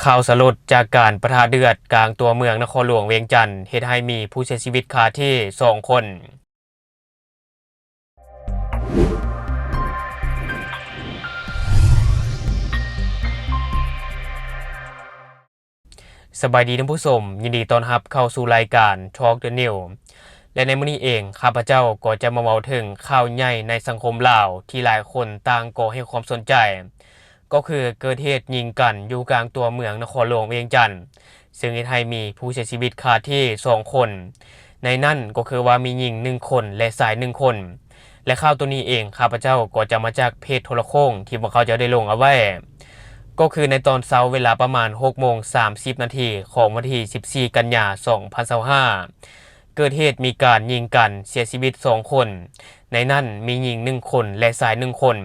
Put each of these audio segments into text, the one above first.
ຂ່າວສະຫຼົດຈາກການປະທະເດືອດກາງຕົວເມືອງນະຄອນຫຼວງວຽງຈັນ ເຮັດໃຫ້ມີຜູ້ເສຍຊີວິດຄາທີ່ສອງຄົນ. ສະບາຍດີທ່ານຜູ້ຊົມ, ຍິນດີຕ້ອນຮັບເຂົ້າສູ່ລາຍການ Talk the News ແລະ ໃນມື້ນີ້ເອງ ຂ້າພະເຈົ້າກໍຈະມາເວົ້າເຖິງຂ່າວໃຫຍ່ໃນສັງຄົມລາວທີ່ຫຼາຍຄົນຕ່າງກໍໃຫ້ຄວາມສົນໃຈ ກໍຄືເກີດເຫດຍິງກັນຢູ່ກາງຕົວເມືອງນະຄອນຫຼວງວຽງຈັນ, ເຊິ່ງເຮັດໃຫ້ມີຜູ້ເສຍຊີວິດຄາທີ່ສອງຄົນ, ໃນນັ້ນກໍຄືວ່າມີຍິງໜຶ່ງຄົນ ແລະ ຊາຍໜຶ່ງຄົນ. ແລະ ຂ່າວໂຕນີ້ເອງ ຂ້າພະເຈົ້າກໍຈະມາຈາກເພຈໂທລະໂຄ່ງທີ່ພວກເຂົາເຈົ້າໄດ້ລົງເອົາໄວ້, ກໍຄືໃນຕອນເຊົ້າເວລາປະມານຫົກໂມງສາມສິບນາທີຂອງວັນທີສິບສີ່ກັນຍາສອງພັນຊາວຫ້າ ເກີດເຫດມີການຍິງກັນເສຍຊີວິດສອງຄົນ, ໃນນັ້ນມີຍິງໜຶ່ງຄົນ ແລະ ຊາຍໜຶ່ງຄົນ.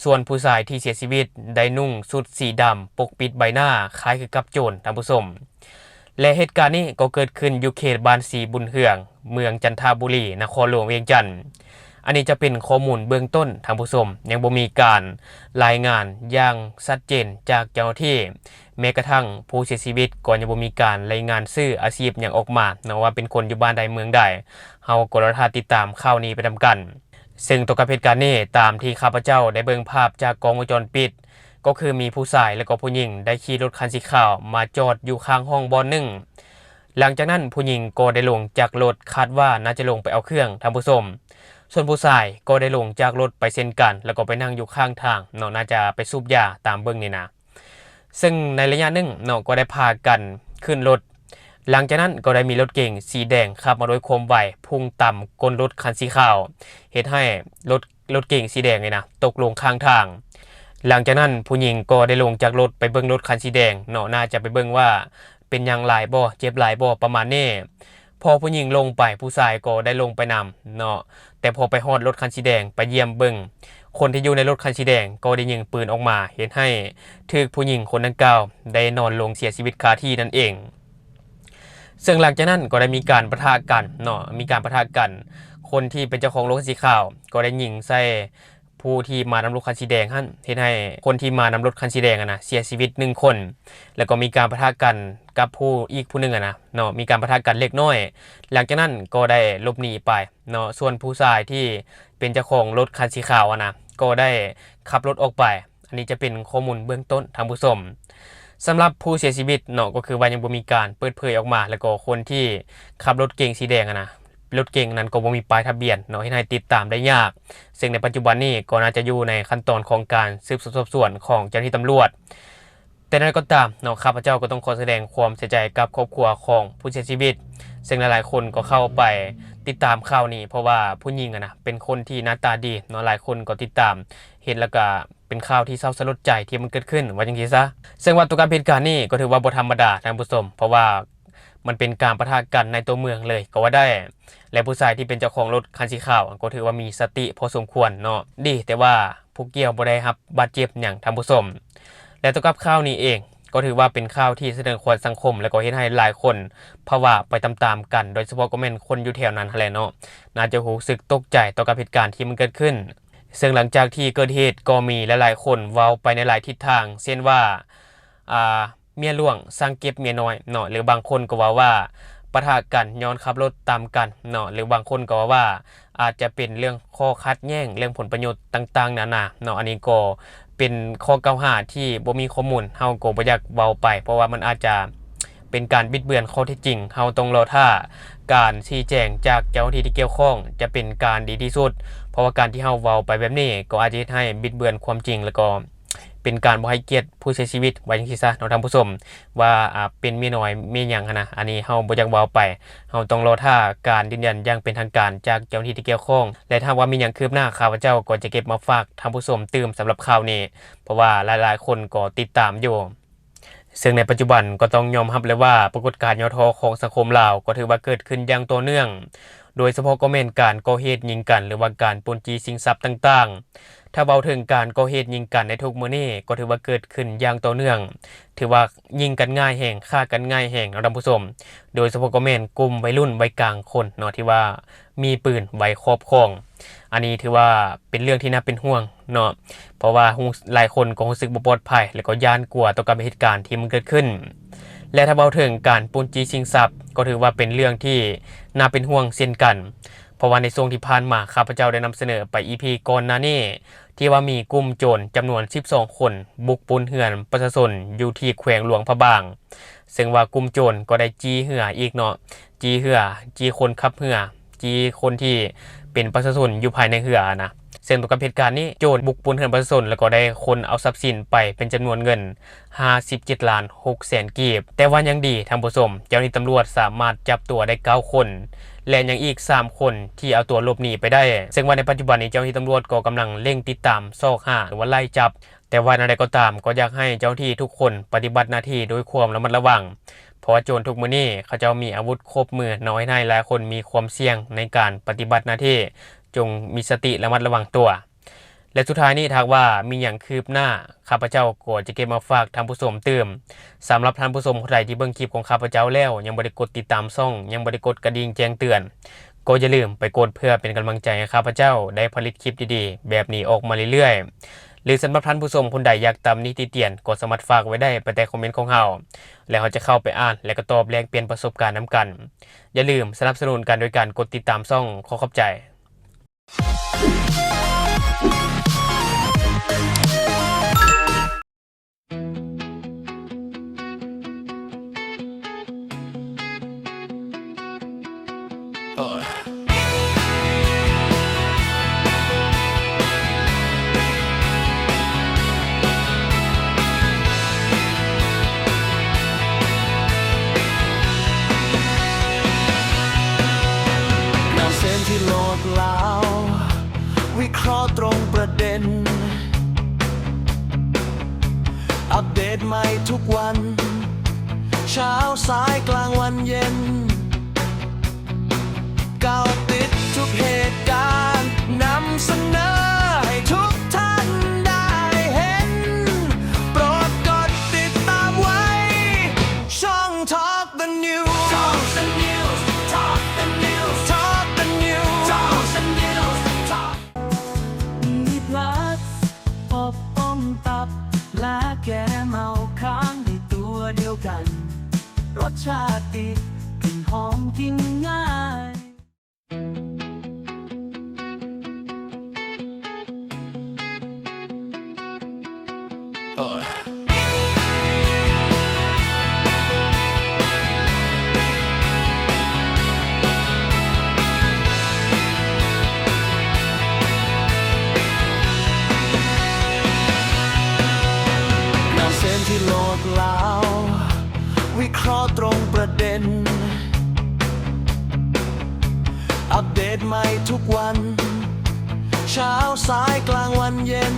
ສ່ວນຜູ້ຊາຍທີ່ເສຍຊີວິດໄດ້ນຸ່ງຊຸດສີດຳປົກປິດໃບໜ້າ ຄ້າຍຄືກັບໂຈນ, ທ່ານຜູ້ຊົມ. ແລະ ເຫດການນີ້ກໍເກີດຂຶ້ນຢູ່ເຂດບ້ານສີບຸນເຮືອງ, ເມືອງຈັນທະບູລີ, ນະຄອນຫຼວງວຽງຈັນ. ອັນນີ້ຈະເປັນຂໍ້ມູນເບື້ອງຕົ້ນ, ທ່ານຜູ້ຊົມ, ຍັງບໍ່ມີການລາຍງານຢ່າງຊັດເຈນຈາກເຈົ້າໜ້າທີ່, ແມ້ກະທັ່ງຜູ້ເສຍຊີວິດກໍຍັງບໍ່ມີການລາຍງານຊື່ອາຊີບຫຍັງອອກມາເນາະ ວ່າເປັນຄົນຢູ່ບ້ານໃດເມືອງໃດ. ເຮົາກໍລໍຖ້າຕິດຕາມຂ່າວນີ້ໄປນຳກັນ. ເຊິ່ງຕໍ່ກັບເຫດການນີ້, ຕາມທີ່ຂ້າພະເຈົ້າໄດ້ເບິ່ງພາບຈາກກ້ອງວົງຈອນປິດ, ກໍຄືມີຜູ້ຊາຍ ແລະ ກໍຜູ້ຍິງໄດ້ຂີ່ລົດຄັນສີຂາວມາຈອດຢູ່ຂ້າງຫ້ອງບ່ອນໜຶ່ງ. ຫຼັງຈາກນັ້ນຜູ້ຍິງກໍໄດ້ລົງຈາກລົດ, ຄາດວ່າໜ້າຈະລົງໄປເອົາເຄື່ອງ, ທ່ານຜູ້ຊົມ. ສ່ວນຜູ້ຊາຍກໍໄດ້ລົງຈາກລົດໄປເຊັ່ນກັນ ແລ້ວກໍໄປນັ່ງຢູ່ຂ້າງທາງເນາະ, ໜ້າຈະໄປສູບຢາຕາມເບິ່ງນີ້ນະ. ເຊິ່ງໃນໄລຍະໜຶ່ງເນາະ ກໍໄດ້ພາກັນຂຶ້ນລົດ. ຫຼັງຈາກນັ້ນກໍໄດ້ມີລົດເກັງສີແດງຂັບມາດ້ວຍຄວາມໄວ, ພຸ່ງຕຳກົ້ນລົດຄັນສີຂາວ, ເຮັດໃຫ້ລົດ, ລົດເກັງສີແດງນີ້ນະ ຕົກລົງຂ້າງທາງ. ຫຼັງຈາກນັ້ນຜູ້ຍິງກໍໄດ້ລົງຈາກລົດໄປເບິ່ງລົດຄັນສີແດງເນາະ, ໜ້າຈະໄປເບິ່ງວ່າເປັນຫຍັງຫຼາຍບໍ່, ເຈັບຫຼາຍບໍ່, ປະມານນີ້. ພໍຜູ້ຍິງລົງໄປ, ຜູ້ຊາຍກໍໄດ້ລົງໄປນຳເນາະ, ແຕ່ພໍໄປຮອດລົດຄັນສີແດງ, ໄປຢ້ຽມເບິ່ງ, ຄົນທີ່ຢູ່ໃນລົດຄັນສີແດງກໍໄດ້ຍິງປືນອອກມາ, ເຮັດໃຫ້ຖືກຜູ້ຍິງຄົນດັ່ງກ່າວໄດ້ນອນລົງເສຍຊີວິດຄາທີ່ນັ້ນເອງ. ເຊິ່ງຫຼັງຈາກນັ້ນກໍໄດ້ມີການປະທະກັນເນາະ, ມີການປະທະກັນ, ຄົນທີ່ເປັນເຈົ້າຂອງລົດຄັນສີຂາວກໍໄດ້ຍິງໃສ່ ຜູ້ທີ່ມານຳລົດຄັນສີແດງຫັ້ນ ເຮັດໃຫ້ຄົນທີ່ມານຳລົດຄັນສີແດງຫັ້ນນະ ເສຍຊີວິດໜຶ່ງຄົນ ແລ້ວກໍມີການປະທະກັນກັບຜູ້ອີກຜູ້ໜຶ່ງຫັ້ນນະເນາະ, ມີການປະທະກັນເລັກນ້ອຍ. ຫຼັງຈາກນັ້ນກໍໄດ້ຫຼົບໜີໄປເນາະ, ສ່ວນຜູ້ຊາຍທີ່ເປັນເຈົ້າຂອງລົດຄັນສີຂາວຫັ້ນນະ ກໍໄດ້ຂັບລົດອອກໄປ. ອັນນີ້ຈະເປັນຂໍ້ມູນເບື້ອງຕົ້ນທ່ານຜູ້ຊົມ. ສຳລັບຜູ້ເສຍຊີວິດເນາະ ກໍຄືວ່າຍັງບໍ່ມີການເປີດເຜີຍອອກມາ, ແລ້ວກໍຄົນທີ່ຂັບລົດເກັງສີແດງຫັ້ນນະ ລົດເກັງນັ້ນກໍບໍ່ມີປ້າຍທະບຽນເນາະ, ເຮັດໃຫ້ຕິດຕາມໄດ້ຍາກ, ເຊິ່ງໃນປັດຈຸບັນນີ້ກໍໜ້າຈະຢູ່ໃນຂັ້ນຕອນຂອງການສືບສວນສອບສວນຂອງເຈົ້າໜ້າທີ່ຕຳຫຼວດ. ແຕ່ຢ່າງໃດກໍຕາມເນາະ, ຂ້າພະເຈົ້າກໍຕ້ອງຂໍສະແດງຄວາມເສຍໃຈກັບຄອບຄົວຂອງຜູ້ເສຍຊີວິດ, ເຊິ່ງຫຼາຍໆຄົນກໍເຂົ້າໄປຕິດຕາມຂ່າວນີ້, ເພາະວ່າຜູ້ຍິງຫັ້ນນະ ເປັນຄົນທີ່ໜ້າຕາດີເນາະ, ຫຼາຍຄົນກໍຕິດຕາມເຫັນ ແລ້ວກໍເປັນຂ່າວທີ່ເສົ້າສະຫຼົດໃຈທີ່ມັນເກີດຂຶ້ນ, ວ່າຈັ່ງຊີ້ຊະ. ເຊິ່ງວ່າຕໍ່ກັບເຫດການນີ້ກໍຖືວ່າບໍ່ທຳມະດາທ່ານຜູ້ຊົມ, ເພາະວ່າ ມັນເປັນການປະທະກັນໃນຕົວເມືອງເລີຍກໍວ່າໄດ້ ແລະ ຜູ້ຊາຍທີ່ເປັນເຈົ້າຂອງລົດຄັນສີຂາວກໍຖືວ່າມີສະຕິພໍສົມຄວນເນາະ, ດີແຕ່ວ່າຜູ້ກ່ຽວບໍ່ໄດ້ຮັບບາດເຈັບຫຍັງທ່ານຜູ້ຊົມ. ແລະ ຕໍ່ກັບຂ່າວນີ້ເອງກໍຖືວ່າເປັນຂ່າວທີ່ສະເທືອນຂວັນສັງຄົມ ແລະ ກໍເຮັດໃຫ້ຫຼາຍຄົນພະວາໄປຕາມໆກັນ, ໂດຍສະເພາະກໍແມ່ນຄົນຢູ່ແຖວນັ້ນຫັ້ນແຫຼະເນາະ, ໜ້າຈະຮູ້ສຶກຕົກໃຈຕໍ່ກັບເຫດການທີ່ມັນເກີດຂຶ້ນ. ເຊິ່ງຫຼັງຈາກທີ່ເກີດເຫດກໍມີຫຼາຍໆຄົນເວົ້າໄປໃນຫຼາຍທິດທາງ, ເຊັ່ນວ່າ ອ່າ ເມຍຫຼວງສັ່ງເກັບເມຍນ້ອຍເນາະ ຫຼືບາງຄົນກໍເວົ້າວ່າປະທະກັນຍ້ອນຂັບລົດຕຳກັນເນາະ ຫຼືບາງຄົນກໍເວົ້າວ່າອາດຈະເປັນເລື່ອງຂໍ້ຂັດແຍ່ງເລື່ອງຜົນປະໂຫຍດຕ່າງໆນານາເນາະ. ອັນນີ້ກໍເປັນຂໍ້ກ່າວຫາທີ່ບໍ່ມີຂໍ້ມູນ, ເຮົາກໍບໍ່ຢາກເວົ້າໄປ ເພາະວ່າມັນອາດຈະເປັນການບິດເບືອນຂໍ້ເທັດຈິງ. ເຮົາຕ້ອງລໍຖ້າການຊີ້ແຈງຈາກເຈົ້າໜ້າທີ່ທີ່ກ່ຽວຂ້ອງຈະເປັນການດີທີ່ສຸດ, ເພາະວ່າການທີ່ເຮົາເວົ້າໄປແບບນີ້ກໍອາດຈະເຮັດໃຫ້ບິດເບືອນຄວາມຈິງ ແລ້ວກໍ ເປັນການບໍ່ໃຫ້ກຽດຜູ້ເສຍຊີວິດ ວ່າຈັ່ງຊີ້ຊະເນາະທ່ານຜູ້ຊົມ, ວ່າ ອ່າ ເປັນເມຍນ້ອຍເມຍຫຍັງຫັ້ນນະ. ອັນນີ້ເຮົາບໍ່ຢາກເວົ້າໄປ, ເຮົາຕ້ອງລໍຖ້າການຢືນຢັນຢ່າງເປັນທາງການຈາກເຈົ້າໜ້າທີ່ທີ່ກ່ຽວຂ້ອງ ແລະ ຖ້າຫາກວ່າມີຫຍັງຄືບໜ້າ ຂ້າພະເຈົ້າກໍຈະເກັບມາຝາກທ່ານຜູ້ຊົມຕື່ມສຳລັບຂ່າວນີ້, ເພາະວ່າຫຼາຍໆຄົນກໍຕິດຕາມຢູ່. ເຊິ່ງໃນປັດຈຸບັນກໍຕ້ອງຍອມຮັບເລີຍວ່າ ປາກົດການຫຍໍ້ທໍ້ຂອງສັງຄົມລາວກໍຖືວ່າເກີດຂຶ້ນຢ່າງຕໍ່ເນື່ອງ, ໂດຍສະເພາະກໍແມ່ນການກໍ່ເຫດຍິງກັນ ຫຼືວ່າການປຸ້ນຈີ້ຊິງຊັບຕ່າງໆ. ຖ້າເວົ້າເຖິງການກໍ່ເຫດຍິງກັນໃນທຸກມື້ນີ້ ກໍຖືວ່າເກີດຂຶ້ນຢ່າງຕໍ່ເນື່ອງ, ຖືວ່າຍິງກັນງ່າຍແຮງ, ຂ້າກັນງ່າຍແຮງເນາະທ່ານຜູ້ຊົມ, ໂດຍສະເພາະກໍແມ່ນກຸ່ມໄວລຸ້ນໄວກາງຄົນເນາະ ທີ່ວ່າມີປືນໄວ້ຄອບຄອງ. ອັນນີ້ຖືວ່າເປັນເລື່ອງທີ່ໜ້າເປັນຫ່ວງເນາະ, ເພາະວ່າຮູ້ ຫຼາຍຄົນກໍຮູ້ສຶກບໍ່ປອດໄພ ແລະ ກໍຢ້ານກົວຕໍ່ກັບເຫດການທີ່ມັນເກີດຂຶ້ນ. ແລະ ຖ້າເວົ້າເຖິງການປຸ້ນຈີ້ຊິງຊັບ ກໍຖືວ່າເປັນເລື່ອງທີ່ໜ້າເປັນຫ່ວງເຊັ່ນກັນ, ເພາະວ່າໃນຊ່ວງທີ່ຜ່ານມາ ຂ້າພະເຈົ້າໄດ້ນຳສະເໜີໄປອີພີກ່ອນໜ້ານີ້ ທີ່ວ່າມີກຸ່ມໂຈນຈຳນວນສິບສອງຄົນ ບຸກປຸ້ນເຮືອນປະຊາຊົນຢູ່ທີ່ແຂວງຫຼວງພະບາງ, ເຊິ່ງວ່າກຸ່ມໂຈນກໍໄດ້ຈີ້ເຮືອອີກເນາະ, ຈີ້ເຮືອ, ຈີ້ຄົນຂັບເຮືອ, ຈີ້ຄົນທີ່ເປັນປະຊາຊົນຢູ່ພາຍໃນເຮືອນະ. ເຊິ່ງຕໍ່ກັບເຫດການນີ້ ໂຈນບຸກປຸ້ນເຮືອນປະຊາຊົນ ແລ້ວກໍໄດ້ຄົ້ນເອົາຊັບສິນໄປເປັນຈຳນວນເງິນ ຫ້າສິບເຈັດລ້ານຫົກແສນກີບ. ແຕ່ວ່າຍັງດີທ່ານຜູ້ຊົມ, ເຈົ້າໜ້າທີ່ຕຳຫຼວດສາມາດຈັບຕົວໄດ້ເກົ້າຄົນ ແລະ ຍັງອີກສາມຄົນທີ່ເອົາຕົວຫຼົບໜີໄປໄດ້, ເຊິ່ງວ່າໃນປັດຈຸບັນນີ້ເຈົ້າໜ້າທີ່ຕຳຫຼວດກໍກຳລັງເລັ່ງຕິດຕາມຊອກຫາ ຫຼືວ່າໄລ່ຈັບ. ແຕ່ວ່າແນວໃດກໍຕາມ, ກໍຢາກໃຫ້ເຈົ້າໜ້າທີ່ທຸກຄົນປະຕິບັດໜ້າທີ່ດ້ວຍຄວາມລະມັດລະວັງ, ເພາະວ່າໂຈນທຸກມື້ນີ້ເຂົາເຈົ້າມີອາວຸດຄົບມືເນາະ, ເຮັດໃຫ້ຫຼາຍໆຄົນມີຄວາມສ່ຽງໃນການປະຕິບັດໜ້າທີ່, ຈົ່ງມີສະຕິລະມັດລະວັງຕົວ. ແລະ ສຸດທ້າຍນີ້ ຖ້າຫາກວ່າມີຫຍັງຄືບໜ້າ, ຂ້າພະເຈົ້າກໍຈະເກັບມາຝາກທ່ານຜູ້ຊົມຕື່ມ. ສຳລັບທ່ານຜູ້ຊົມຜູ້ໃດທີ່ເບິ່ງຄລິບຂອງຂ້າພະເຈົ້າແລ້ວ ຍັງບໍ່ໄດ້ກົດຕິດຕາມຊ່ອງ, ຍັງບໍ່ໄດ້ກົດກະດິ່ງແຈ້ງເຕືອນ, ກໍຢ່າລືມໄປກົດເພື່ອເປັນກຳລັງໃຈໃຫ້ຂ້າພະເຈົ້າໄດ້ຜະລິດຄລິບດີໆແບບນີ້ອອກມາເລື້ອຍໆ. ຫຼື ສຳລັບທ່ານຜູ້ຊົມຄົນໃດຢາກຕຳໜິຕິຕຽນ ກໍສາມາດຝາກໄວ້ໄດ້ພາຍໃຕ້ຄອມເມັນຂອງເຮົາ, ແລ້ວເຮົາຈະເຂົ້າໄປອ່ານ ແລະ ກໍຕອບແລກປ່ຽນປະສົບການນຳກັນ. ຢ່າລືມສະໜັບສະໜູນກັນໂດຍການກົດຕິດຕາມຊ່ອງ. ຂໍຂອບໃຈ. ໜັງສືພິມທີ່ໂລດລາວ ວິເຄາະຕຣົງປະເດັນ ອັບເດດໃໝ່ທຸກວັນ ເຊົ້າສາຍກາງວັນເຢັນ ເກາະຕິດທຸກເຫດການ ນຳສະເໜີໃຫ້ທຸກທ່ານໄດ້ເຫັນ ໂປດກົດຕິດຕາມໄວ້ ຊ່ອງ Talk the News Talk the News Talk the News Talk the News Talk the News Talk ມີພລັດ ປົກປ້ອງຕັບ ແລະ ແກ້ເມົາຄ້າງໃນຕົວດຽວກັນ ລົດຊາດດີ ກິ່ນຫອມ ກິນງ່າຍ. ໜັງສືພິມທີ່ໂລດລາວ ວິເຄາະຕຣົງປະເດັນ ອັບເດດໃໝ່ທຸກວັນ ເຊົ້າສາຍກາງວັນເຢັນ